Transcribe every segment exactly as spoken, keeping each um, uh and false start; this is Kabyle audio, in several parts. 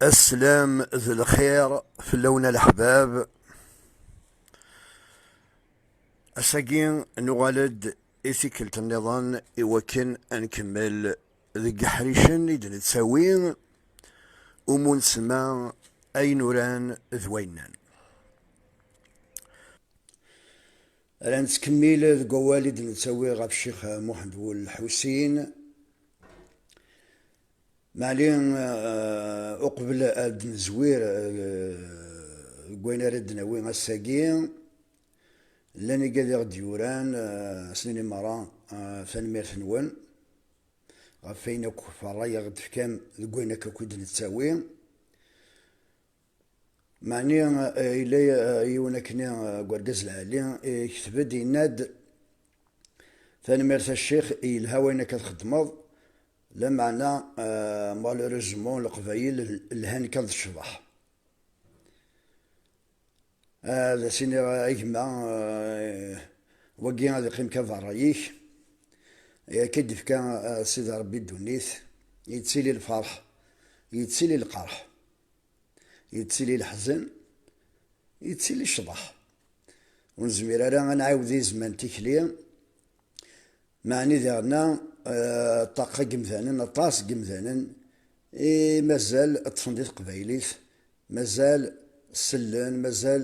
Aslam d lxir fell-awen a leḥbab. Ass-agi nuɣal-d i tikkelt nniḍen i wakken ad nkemmel deg iḥricen i d-nettawi umu nsemma ayen uran d wayen nnan. Ara nettkemmil deg wawal i d-nettawi ɣef Ccix Muḥend Wul Lḥusin. Meɛli, eh, uqbel ad nezwir, eh, deg wayen ara d-nawi ass-agi, llan igad i ɣ-d-yuran, eh, ass-nni merra, eh, tanemmirt-nwen ɣef wayen akk f ṛṛay i ɣ-d-tefkam deg wayen akk akk i d-nettawi. Meɛni, eh, yella, eh, yiwen akkenni, eh, deg urgaz lɛali, eh, yekteb-d, yenna-d: "Tanemmirt a ccix, yelha wayen akka txeddmeḍ, lameɛna, eh, malheureusement Leqbayel lhan kan d ccḍeḥ." Ad as-iniɣ a gma, eh, wagi ad iqqim kan d ṛṛay-ik. Akka i d-ifka, eh, Sidi Ṛebbi ddunit, yettili lferḥ, yettili lqerḥ, yettili leḥzen, yettili ccḍeḥ. Ur nezmir ara ad nɛiwed i zzman tikli, meɛni diɣenna, eh, ṭṭaqa n yemdanen, aṭas n yemdanen i mazal ṭṭfen di teqbaylit, mazal sellen, mazal,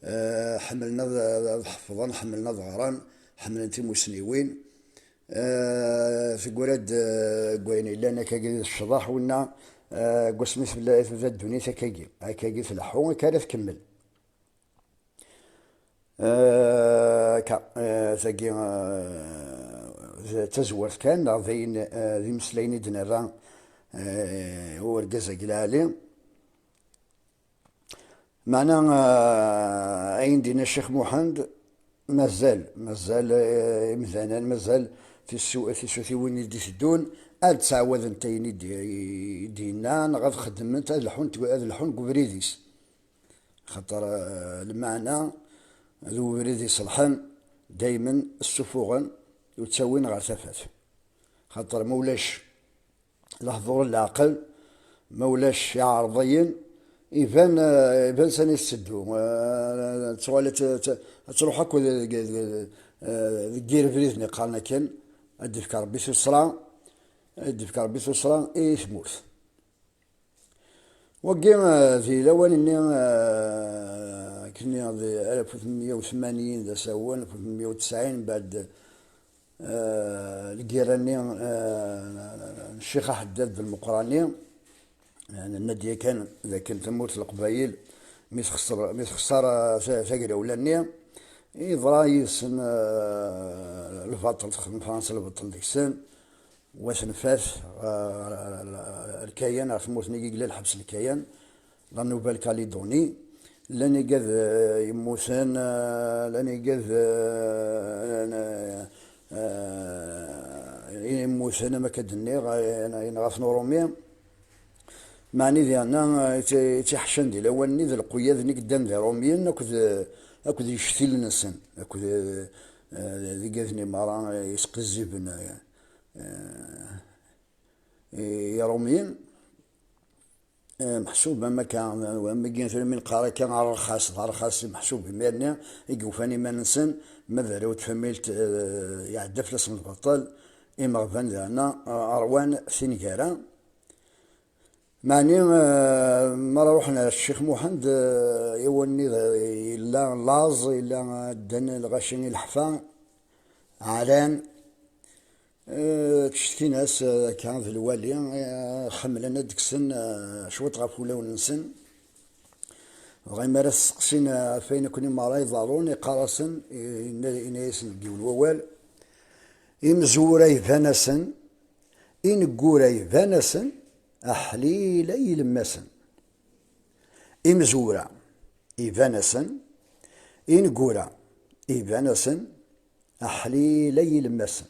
eh, ḥemmlen ad, ad ḥefḍen, ḥemmlen ad ɣren, ḥemmlen timusniwin. Eh, teggra-d, eh, deg wayen yellan akkagi d ccḍeḥ, winna, eh, deg wasmi tebda, tebda ddunit akkagi, akkagi tleḥḥu, akka ara tkemmel. Eh, akka, eh, tagi, eh, d tazwart kan, neɣ d ayen, eh, d imeslayen i d-nerra, eh, i urgaz-agi lɛali. Meɛna, eh, ayen d-yenna Ccix Muḥend, mazal, mazal, eh, imdanen, mazal tisu-, tisutiwin i d-iteddun, ad ttɛawadent ayen i d-, i d-yenna, neɣ ad xeddment, ad lḥunt, ad lḥun deg ubrid-is. Xaṭer, eh, lmeɛna d ubrid iṣelḥen, daymen ssufuɣen, ur ttawin ɣer tafat. Xaṭer ma ulac lehdur n leɛqel, ma ulac iɛerḍiyen, iban, eh, iban sani tetteddu. Eh, tuɣal ad t-, ad t-, ad truḥ akk deg, deg, eh, deg yir abrid-nni qqaren akken, ad d-ifk Rebbi tuṣṣra, ad d-ifk Rebbi tuṣṣra i tmurt. Wagi, eh, di lawan-nni, eh, akken di alef u tmenmeyya u tmanyin d asawen, alef u tmenmeyya u tesɛin, mbeɛd, eh, lgirra-nni, eh, n Ccix Aḥeddad d Lmeqrani, eh, nenna-d yakan d akken tamurt n Leqbayel mi texṣer, mi texṣer, eh, ta-, tagrawla-nni, yeḍra yid-sen, eh, lbaṭel, texdem Fransa lbaṭel deg-sen. Wa tenfa-t, ɣer, ɣer, ɣer, ɣer Lkayan, ɣer tmurt-nni i yella lḥebs n Lkayan, la Nouvelle-Calédonie. Llan igad, eh, yemmuten, eh, llan igad, eh, eh, eh, yemmuten, am akka d-nniɣ, eh, yenɣa-ten Urumi. Meɛni diɣenna, eh, i tt-, i tt-iḥeccan di lawan-nni d lquyad-nni yeddan d Iṛumyen akked, akked yictilen-nsen, akked, eh, d igad-nni merra, eh, yesqizziben, eh, eh, Iṛumyen, eh, meḥsub am akka, am wigi tura mi neqqar akka, arxas, d arxas meḥsub imir-nni i yufan iman-nsen, ma d arraw n tfamilt, eh, iɛedda fell-asen lbaṭel, imeɣban diɣenna, eh, ṛwan tin gar-a. Meɛni, eh, mi ara ruḥen ar Ccix Muḥend, eh, iwanni d-, yella laẓ, yella ddan lɣaci i leḥfa, ɛran, eh, ttcetkin-as, eh, akka d lwali, eh, ḥemmlen ad d-kksen, eh, cwiṭ ɣef wulawen-nsen. Dɣa imi ara t-steqsin, eh, ɣef wayen akk-nni merra iḍerrun, iqqar-asen, eh, yenna-, yenna-yasen deg yiwen wawal: Imezwura iban-asen, ineggura iban-asen, aḥlil ay ilemmasen. Imezwura iban-asen, ineggura iban-asen, aḥlil ay ilemmasen.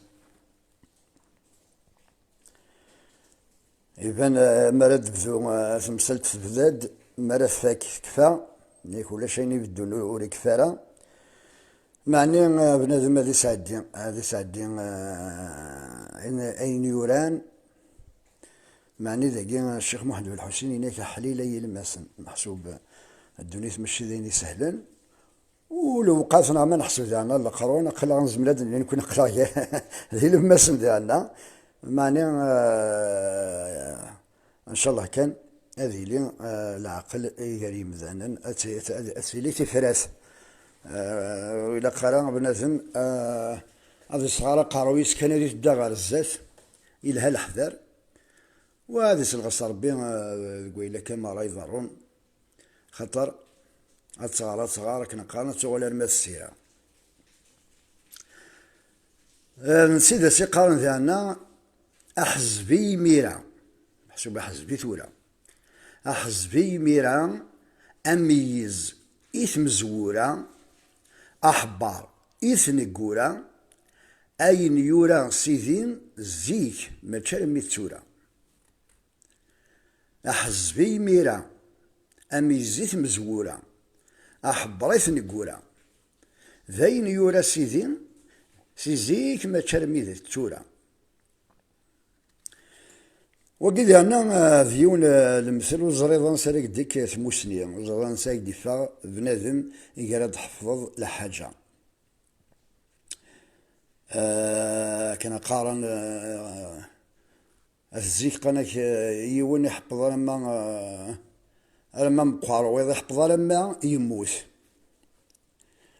Iban, eh, mi ara d-tebdu, eh, temsalt tebda-d, mi ara tfak tekfa, yak ulac ayen ibeddun ur, ur ikfi ara. Meɛni, eh, bnadem ad isɛeddi, ad isɛeddi, eh, ayen, ayen yuran, Meɛni dagi Ccix Muḥend Belḥusin yenna-k: "Aḥlil ay ilemmasen." Meḥsub ddunit mačči d ayen isehlen. U lewqat neɣ ma neḥseb daɣen leqrun, aql-aɣ nezmer ad d-nini nekkni aql-aɣ d ilemmasen daɣen. Meɛni, eh, ncallah kan ad yili, eh, leɛqel gar yimdanen, ad t-, ad, ad tili tifrat. Eh, ur ilaq ara bnadem, eh, ad isɣer aqerruy-is kan ad itedda ɣer zdat, ilha leḥder, wa ad iselɣes Rebbi, eh, deg wayen kan ma ara iḍerrun, xaṭer ad tɣer, ad tɣer, akken qqaren, ad tuɣal arma d ssira. Eh, d tid as iqqaren diɣenna: "Aḥezbi imira." Meḥsub aḥezbi tura. "Aḥezbi imira, ameyyez i tmezwura, aḥebber i tneggura, ayen yura Sidi zik mačči armi d tura." Aḥezbi imira, ameyyez i tmezwura, aḥebber i tneggura. D ayen yura Sidi si zik mačči armi d tura. Wagi diɣenna, ah, d yiwen, ah, lemtel ur ẓriḍ ansi ara k-d-ikk tmusni, ur ẓriḍ ansi ara k-d-iffeɣ bnadem igar ad d-tḥefḍeḍ lḥaǧa. Ah, akken qqaren, ah, at zik qqan-ak, ah, yiwen iḥefḍ alamma, ah, alamma meqqer, wayeḍ iḥefḍ alamma yemmut.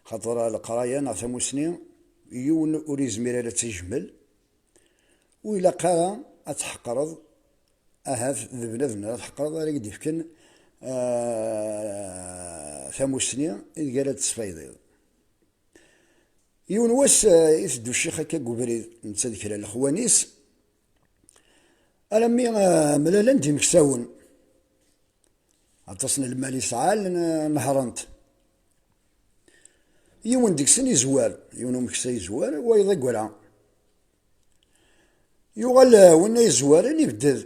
Xaṭer leqraya neɣ tamusni, yiwen ur yezmir ara ad tt-ijmel, ur ilaq ara ad tḥeqreḍ, ahat d bnadem ara tḥeqreḍ ara k-d-ifken, ah, tamusni ideg ara d-tesfaydiḍ. Yiwen wass, ah, iteddu ccix akka deg ubrid, netta d kra n lexwan-is, alammi, ah, mlalen-d imeksawen. Aṭas n lmal isɛan, n-, nehṛen-t. Yiwen deg-sen izwar, yiwen umeksa izwar, wayeḍ aggara. Yuɣal, eh, winna yezwaren, ibedded.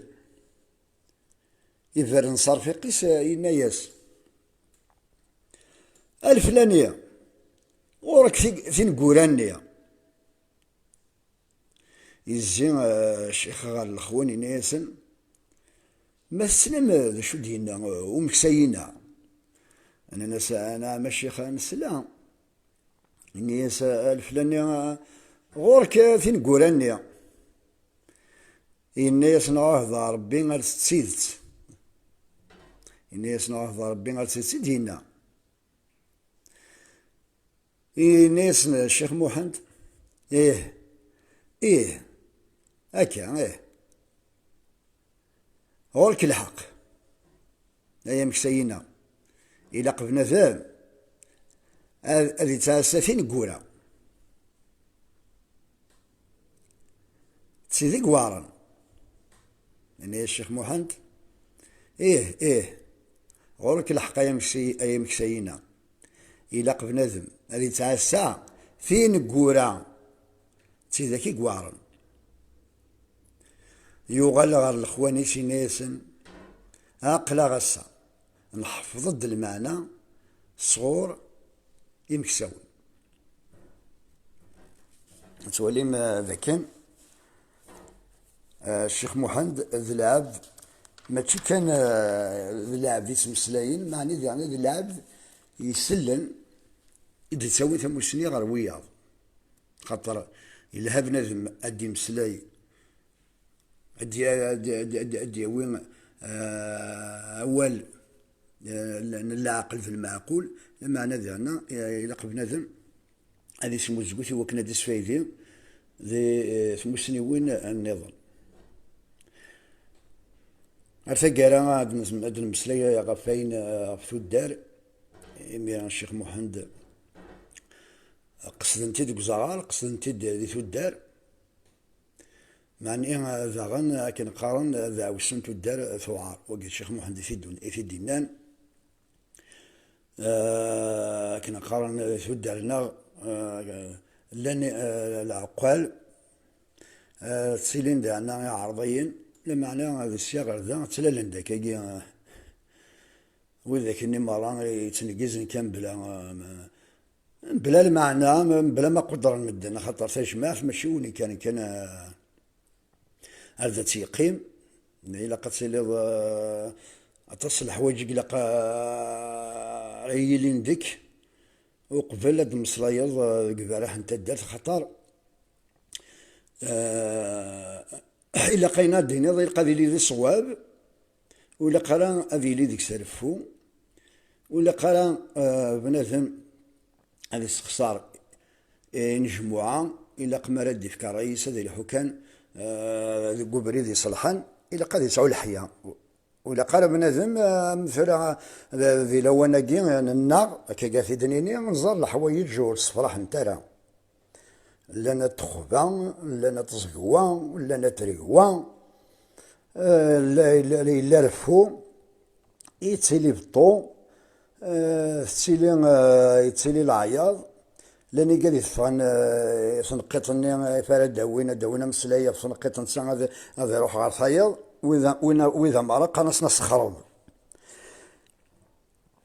Iberren s rfiq-is, eh, yenna-yas: "A leflani, ɣur-k ti-, tineggura-nni." Yezzi, eh, ccix ɣer lexwan, yenna-yasen: "Ma tessnem, eh, d acu d-yenna, eh, umeksa-ina?" Nnan-as: "Anɛam a ccix, nesla." Yenna-yas, eh, a leflani, eh, "Ɣur-k, eh, tineggura-nni." Yenna-yas: "Neɣ ahḍer Rebbi ar d tidet." Yenna-yas: "Neɣ ahḍer Rebbi ar d tidet i d-yenna." Yenna-yasen Ccix Muḥend: "Ih, ih, akka, ih. Ɣur-k lḥeqq, ay ameksa-ina. Ilaq bnadem ad, ad yettɛassa tineggura. D tid i iweɛren." Yenna-yas Ccix Muḥend: "Ih, ih, ɣur-k lḥeqq, ay ameksa-, ay ameksa-ina. Ilaq bnadem ad yettɛassa tineggura, d tidak i iweɛren." Yuɣal ɣer lexwan-is, yenna-yasen: "Aql-aɣ ass-a nḥeffeḍ-d lmeɛna sɣur imeksawen." Tettwalim, eh, dakken, eh, Ccix Muḥend d lɛebd, mačči kan, eh, d lɛebd yettmeslayen, meɛni diɣen d lɛebd isellen, i d-ittawin tamusni ɣer wiyaḍ. Xaṭer yelha bnadem ad d-imeslay, ad d-, ad d-, ad d-, ad d-, ad d-yawi, eh, awal, eh, n leɛqel d lmeɛqul, lameɛna diɣenna, eh, ilaq bnadem ad ismuzgut i wakken ad isfaydi di, eh, tmusniwin nniḍen. Ar taggara ad nez-, ad nemmeslay ɣef wayen, eh, ɣef tuddar, imi Ccix Muḥend qesden-t-id deg uzaɣar, qesden-t-id di tuddar. Meɛni, eh, daɣen, akken qqaren, eh, deɛwessu n tuddar, eh, tuɛer. Wagi d Ccix Muḥend i t-id-, i t-id-innan. Eh, akken qqaren, eh, tuddar-nneɣ, eh, llan, eh, leɛqal, eh, ttilin daɣen iɛerḍiyen, lameɛna d sya ɣer da, ttlalen-d akkagi, eh, widak-nni merra yettneggizen kan bla, eh, bla lmeɛna, bla ma qudren medden, axaṭer tajmaɛt mačči win kan, kan, eh, ar da tt-yeqqim, Ilaq ad tiliḍ, eh, aṭas n leḥwayeǧ i ilaq, eh, ara yilin deg-k uqbel ad d-tmeslayeḍ, eh, deg iberraḥ n taddart, xaṭer, eh, ilaq ayen ad d-tiniḍ, ilaq ad yili d ṣṣwab, ur ilaq ara ad yili deg-s reffu, ur ilaq ara, eh, bnadem ad yessexṣer, eh, inejmuɛa, ilaq mi ara d-ifk ṛṛay-is ad ilḥu kan, eh, deg ubrid iṣelḥen, ilaq ad yesɛu leḥya. Ur ilaq ara bnadem, eh, am tura, eh, di lawan-agi, eh, nennaɣ, akka i t-id-nini, nẓer leḥwayeǧ ur ssefraḥent ara. Llan at txeba, llan at tẓegwa, llan at tregwa, eh, la, la, la, yella reffu, yettili beṭṭu, eh, tettili, eh, yettili leɛyaḍ. Llan igad iteffɣen, eh, tneqqiṭ-nni, eh, f ara d-awin, ad d-awin ameslay ɣef tneqqiṭ-nsen, ad, ad iruḥ ɣer tayeḍ, wid, wid, wid merra qqaren-asen asexreb.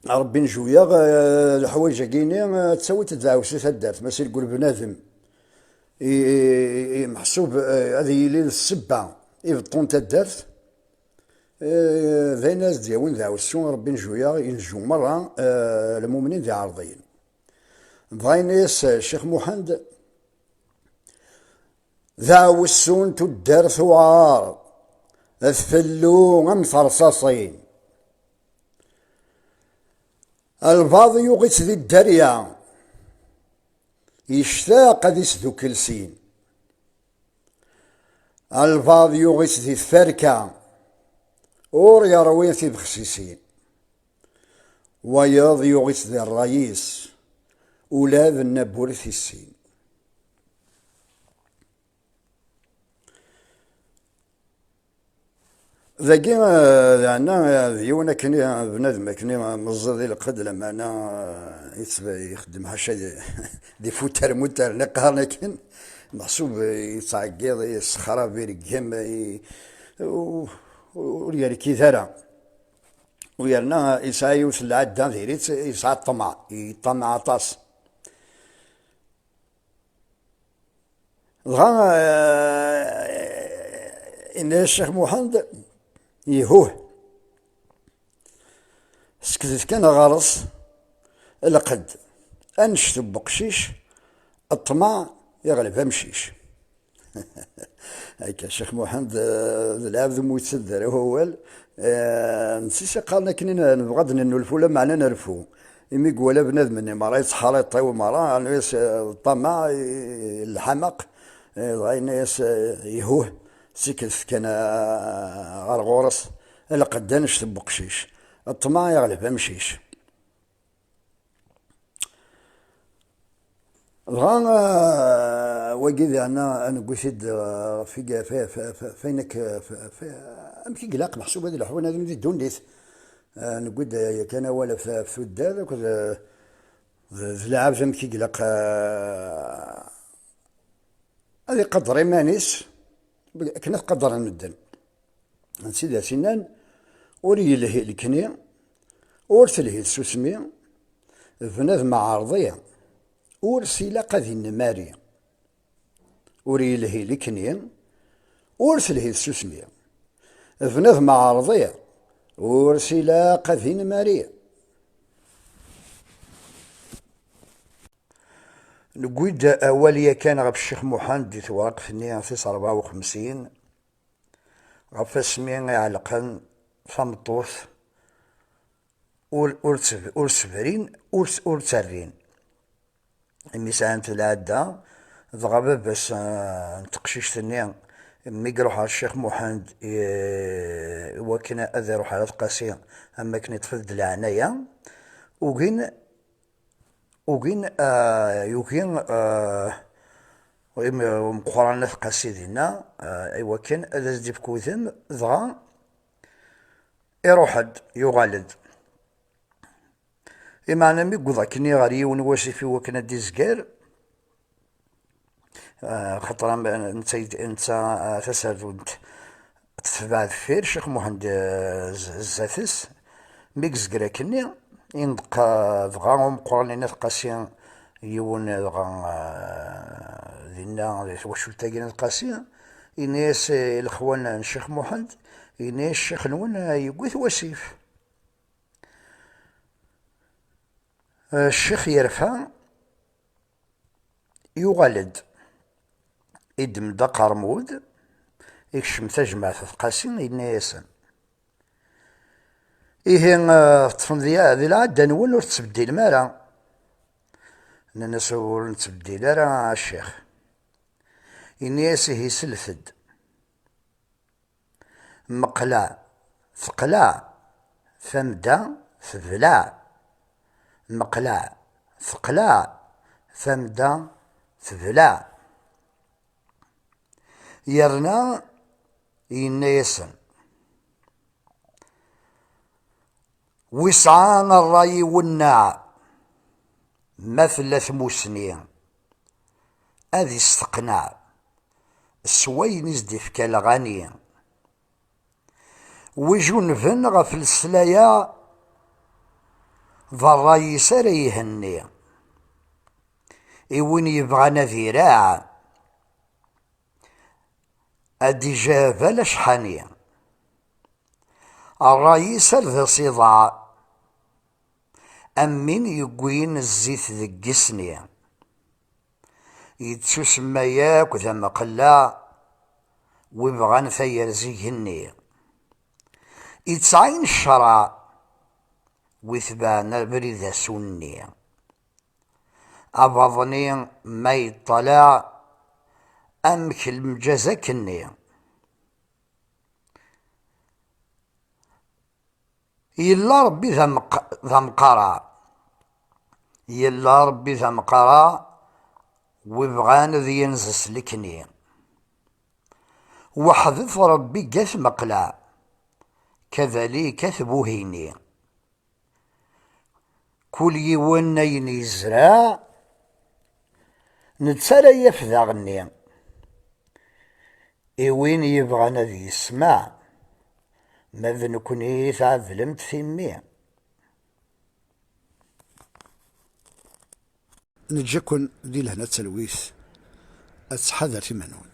Ṛebbi n juyaɣ, eh, leḥwayeǧ-agi-ni, eh, ttawi-t-id d aɛewsi taddart, ma s ilgul bnadem. I, i, i, meḥsub, eh, ad yili d ssebba i beṭṭu n taddart. Eh, d ayen ad s-d-yawin d aɛewsu, Ṛebbi n juyaɣ, inju merra, eh, lmumnin d iɛerḍiyen. Dɣa yenna-yas Ccix Muḥend, d aɛewsu n tuddar tuɛar, d fellu am terṣaṣin. Albaḍ yuɣ-itt di dderya, yectaq ad isdukkel sin. Albaḍ yuɣ-itt di tferka, ur yerwi tibexsisin. Wayeḍ yuɣ-itt di ṛṛay-is, ula d nna n wur t-issin. Dagi, eh, daɛna, eh, d yiwen akken, eh, bnadem akken, eh, meẓẓi di lqedd, lameɛna, eh, yettb-, ixeddem ḥaca di, di futar mutar, nni qqaren akken, meḥsub, eh, yettɛeggiḍ, yessexrab, ireggem, eh, u-, u-, ur yerkid ara. U yerna, eh, yesɛa yiwet n lɛadda diri-tt, yesɛa ṭṭmeɛ, yeṭṭamaɛ aṭas. Dɣa, eh, yenna-yas Ccix Muḥend, ihuh, sekdet kan ɣer-s lqedd, annect n uqcic, ṭṭmeɛ iɣleb amcic. Akka, Ccix Muḥend, eh, d lɛebd umi yettedder wawal, eh, netta i s-iqqaren akken i n-, nebɣa ad d-nennulfu, lameɛna nerfu. Imi iwala bnadem-nni merra yettḥariṭ i umerra, rnu-yas, eh, ṭṭamaɛ, i, i lḥameq, eh, dɣa yenna-yas, eh, ihuh, sekdet kan, eh, ɣer ɣur-s, lqedd annect n uqcic. Ṭṭmeɛ iɣleb amcic. Dɣa, eh, wagi diɣen, ad newwi-t-id, eh, ɣef i, f, f, f, f ayen ak-, f, f, amek i ilaq meḥsub ad ileḥḥu bnadem di ddunit. Eh, newwi-d yakan awal ɣef, ɣef tuddar akked, eh, d, d lɛebd amek i ilaq, eh, ad iqader iman-is akken ad t-qadren medden. D tid as-innan, ur yelhi lekni, ur telhi tsusmi, bnadem aɛerḍi, ur s-ilaq ad inmari. Ur yelhi lekni, ur telhi tsusmi, bnadem aɛerḍi, ur s-ilaq ad inmari. Newwi-d awal yakan ɣef Ccix Muḥend di tewraqt-nni tis ṛebɛa u xemsin, ɣef wasmi i ɛelqen tameṭṭut ur, ur tt-, ur sebrin, ur s-, ur tterrin. Imi sɛant lɛadda, dɣa baba-s, eh, n teqcict-nni, mi iruḥ ɣer Ccix Muḥend, eh, i wakken ad iruḥ ɣer At Qasi, am wakken iṭṭef-d leɛnaya, ugin, ugin, eh, yugi, eh, im-, umeqqran n At Qasi dinna, eh, i wakken ad as-d-ifk udem, dɣa iruḥ-d, yuɣal-d. Imeɛna mi yewweḍ akkenni ɣer yiwen wasif i wakken ad d-izger, eh, xaṭer am-, netta, netta, eh, taserdunt tetbeɛ deffir, Ccix Muḥend, eh, z-, zdat-s. Mi yezger akkenni, inṭeq, eh, dɣa umeqqran n At Qasi, yiwen, eh, dɣa, eh, dinna di twacult-agi n At Qasi, yenna-yas, eh, i lexwan n Ccix Muḥend, Ini ccix-nwen yewwi-t wasif. Ccix yerfa, yuɣal-d, iddem-d aqermud, ikcem tajmaɛt At Qasi, yenna-yasen: "Ihi, eh, teṭṭfem di, di lɛadda-nwen, ur tettbeddilem ara." Nnan-as: "Ur nettbeddil ara, a ccix." Yenna-yas: "Ihi, slet-d. Meqleɛ, teqleɛ, tamda tebleɛ. Meqleɛ, teqleɛ, tamda tebleɛ." Yerna yenna-yasen: "Wi sɛan ṛṛay iwenneɛ, ma tella tmusni, ad isteqneɛ s wayen i s-d-ifka lɣani. Wi junben ɣef leslaya, d ṛṛay-is ara ihenni. I win yebɣan ad iraɛ, ad d-ijabal acḥani. Ṛṛay-is ar d asiḍeɛ, am win yewwin zzit deg isni. Yettusemma yakk d ameqleɛ, wi bɣan tayerza igenni. Ittɛayin ccreɛ, wi tebɛen abrid asunni. Abaḍni ma yeṭṭleɛ, amek lmǧaz akkenni." Yella Ṛebbi d ameq-, d ameqqaṛa. Yella Ṛebbi d ameqqaṛa, wi bɣan ad yenz s lekni. Weḥdet Ṛebbi gat meqleɛ, kadalik at buhini. Kul yiwen ayen yezreɛ, netta ara yaf daɣenni. I win yebɣan ad yesmeɛ, ma d nekni tɛedlemt timmi. Neǧǧa-ken di lehna d talwit, ad tḥadret iman-nwen.